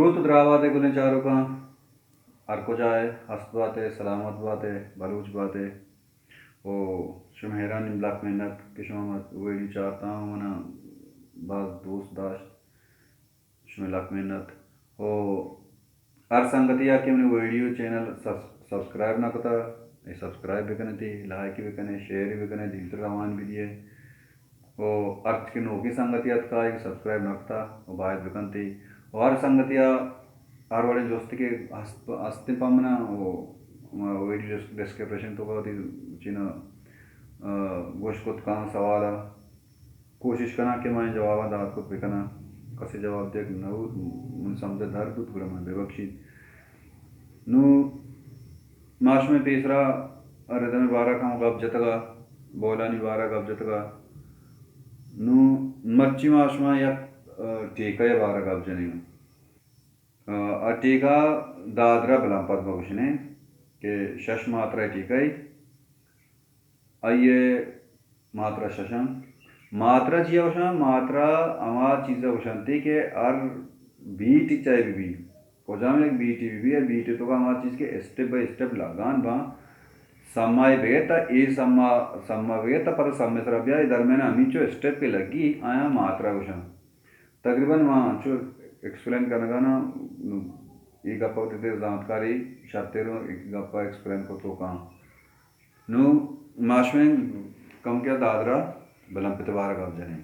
دروت و دراہ بات ئے گلیں چاروکاں، ہر کجا ئے ہست بات ئے، سلامت بات ئے، بلوچ بات ئے۔ او شمئے ہیرانی لک منت کہ شما ما ویڈیو چارتاں، منا باز دوست داشت۔ شمئے لک منت۔ او ہر سنگتیا کہ منی ویڈیو چینل سبس-، سبسکرائب نہ کتا، اے سبسکرائب بکنتی، لائک بکنے، شیئر بکنے، دیمتر روان بدیے۔ او ہرچ کہ نوکیں سنگتی اتکا، اے سبسکرائب نہ کتا، او باید بکنتی۔ او ہر سنگتیا ہر وڑیں جست کہ ہست، ہستیں پہ منا، او ویڈیو ڈس-، ڈسکرپشن توکا وتی چینا، آ، گوشت کت کن سوالا۔ کوشش کناں کہ من جواباں دات کت بکناں۔ کسے جواب دیگ نہ بوت، من سمجھ در بوت، گڑا من ببخشیت۔ نوں ما شمئے پیسرا ردم بارہ کم گپ جتگا، بولانی بارہ گپ جتگا۔ نوں مرچی ما شما یک، آ، ٹیکہ بارہ گپ جنیں۔ آ، آ ٹیکہ دادرا بلمپت بگوشنیں کہ شش ماترا ٹیکہ ای۔ آئی ء ماترا شش انت۔ ماترا چیا گوشاں؟ ماترا ہما چیز ء گوشنتی کہ ہر بیٹ چاہے بہ بی، کجام یک بیٹ بہ بی، ہر بیٹ تو ہما چیز کہ اسٹیپ بائی اسٹیپ لگان باں، سما ء بغیر تا اے سما، سما بغیر تا پدا سما سرا بیا، اے درمیان ہمینچو اسٹیپ کہ لگی، آیاں ماترا گوشاں۔ تقریباً ما انچو ایکسپلین کنگا نا، اے گپ ء وتی زانتکاری شرتر اے گپ ء ایکسپلین کرتو کاں۔ نوں ما شمئے کمکیا دادرا بلمپت بارہ گپ جنیں۔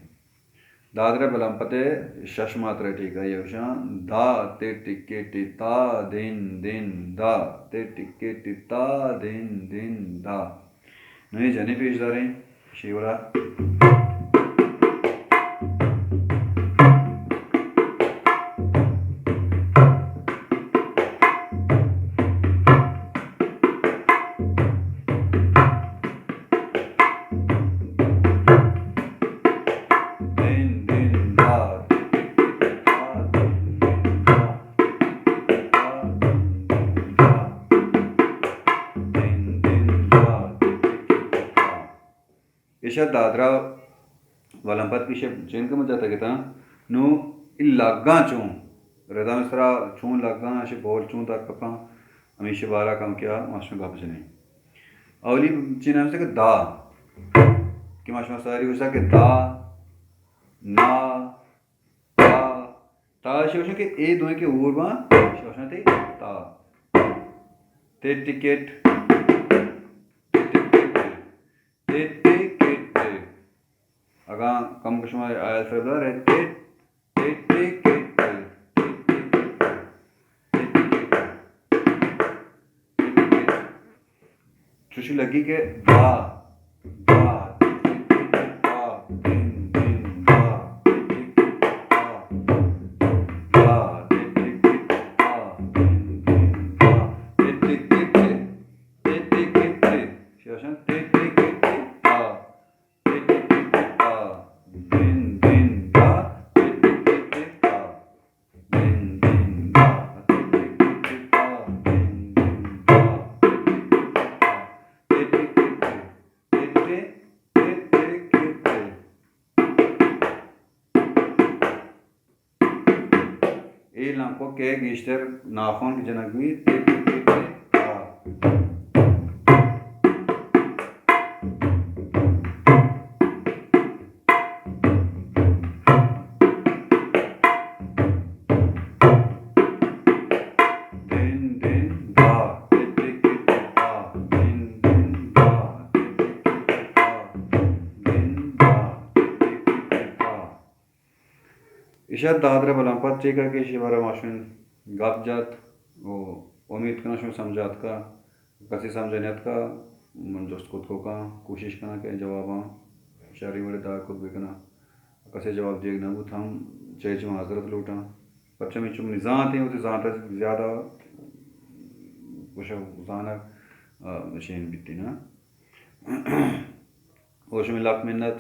دادرا بلمپت شش ماترا ٹیکہ ای گوشاں، دا تے ٹکے ٹی تا دن دن دا، تے ٹکے ٹی تا دن دن دا۔ نوں اے جنیں پیش داریں شیورا۔ دن دن دا، دن دن دا، دن دن دا، دن دن دا۔ ایشا دادرا ولمپت پیش چین کہ من جتگ اتاں، نوں اے لگاں چوں، رداں سرا چون لگاں، ایشی بول چون در کپاں، ہمیشی بارا کمکیا ما شما گپ جنیں۔ اولی چین ہمیشہ کہ دا، کہ ما شما ساری گوشتا کہ دا، نا، تا، تا ایشی گوشاں کہ اے دوئیں کہ اور باں، ایشی گوشاں تے تا۔ تے ٹکٹ، تے ٹکٹ۔ ٹے ٹے کٹ ٹے۔ اگاں کم کہ شما آیا سر دار ہے، ٹے، ٹے ٹے کٹ ٹے، ٹے ٹے کٹ ٹے، ٹے ٹے کٹ ٹے، ٹے ٹے کٹ۔ چوشی لگی کہ دا، دا، ٹے ٹے کٹ ٹے، دا، دن، دن، دا، ٹے ٹے کٹ ٹے، دا، دا، ٹے ٹے کٹ ٹے، دا، دن، دن، دا، ٹے ٹے کٹ ٹے، ٹے ٹے کٹ ٹے۔ شاشن ٹے ٹے کٹ ٹے، دا۔ ٹک ٹک ٹک ٹک تا، دن دن دا، ٹک ٹک ٹک ٹک تا، دن دن دا، ٹک ٹک ٹک ٹک تا، دن دن دا، ٹک ٹک ٹک ٹک تا، ٹک ٹک ٹک ٹک ٹک ٹک ٹک ٹک ٹک۔ اے لنکک ء گیشتر ناخن کہ جنگ بیت، ٹک ٹک ٹک ٹک تا۔ دن دن دا، ٹک ٹک ٹک ٹک تا۔ دن دن دا، ٹک ٹک ٹک ٹک تا۔ دن دا، ٹک ٹک ٹک ٹک تا۔ ایشاں دادرا بلمپت ٹیکہ کہ ایشی بارہ ما شمئے گپ جت و امیت کناں شما سمجھا اتکا، کسے سمجھا نیاتکا، من جست کت کناں، کوشش کناں کہ جواباں شریں وڑے دات کت بکناں۔ کسے جواب دیگ نہ بوت ہم چہ چہ معذرت لوٹاں۔ پرچا من چو منی زانت ایں، وتی زانت ء زیادہ گوشگ زانگ، آ، شین بیتی نا۔ او شمئے لک منت،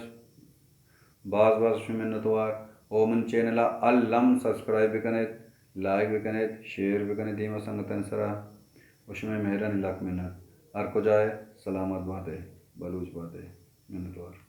باز باز شمئے منتوار۔ او من چینل ء الم سبسکرائب بکنیت، لائک بکنیت، شیئر بکنیت دیما سنگتانی سرا۔ او شمئے مہرانی لک منت۔ ہر کجا ئے سلامت بات ئے، بلوچ بات ئے۔ منتوار۔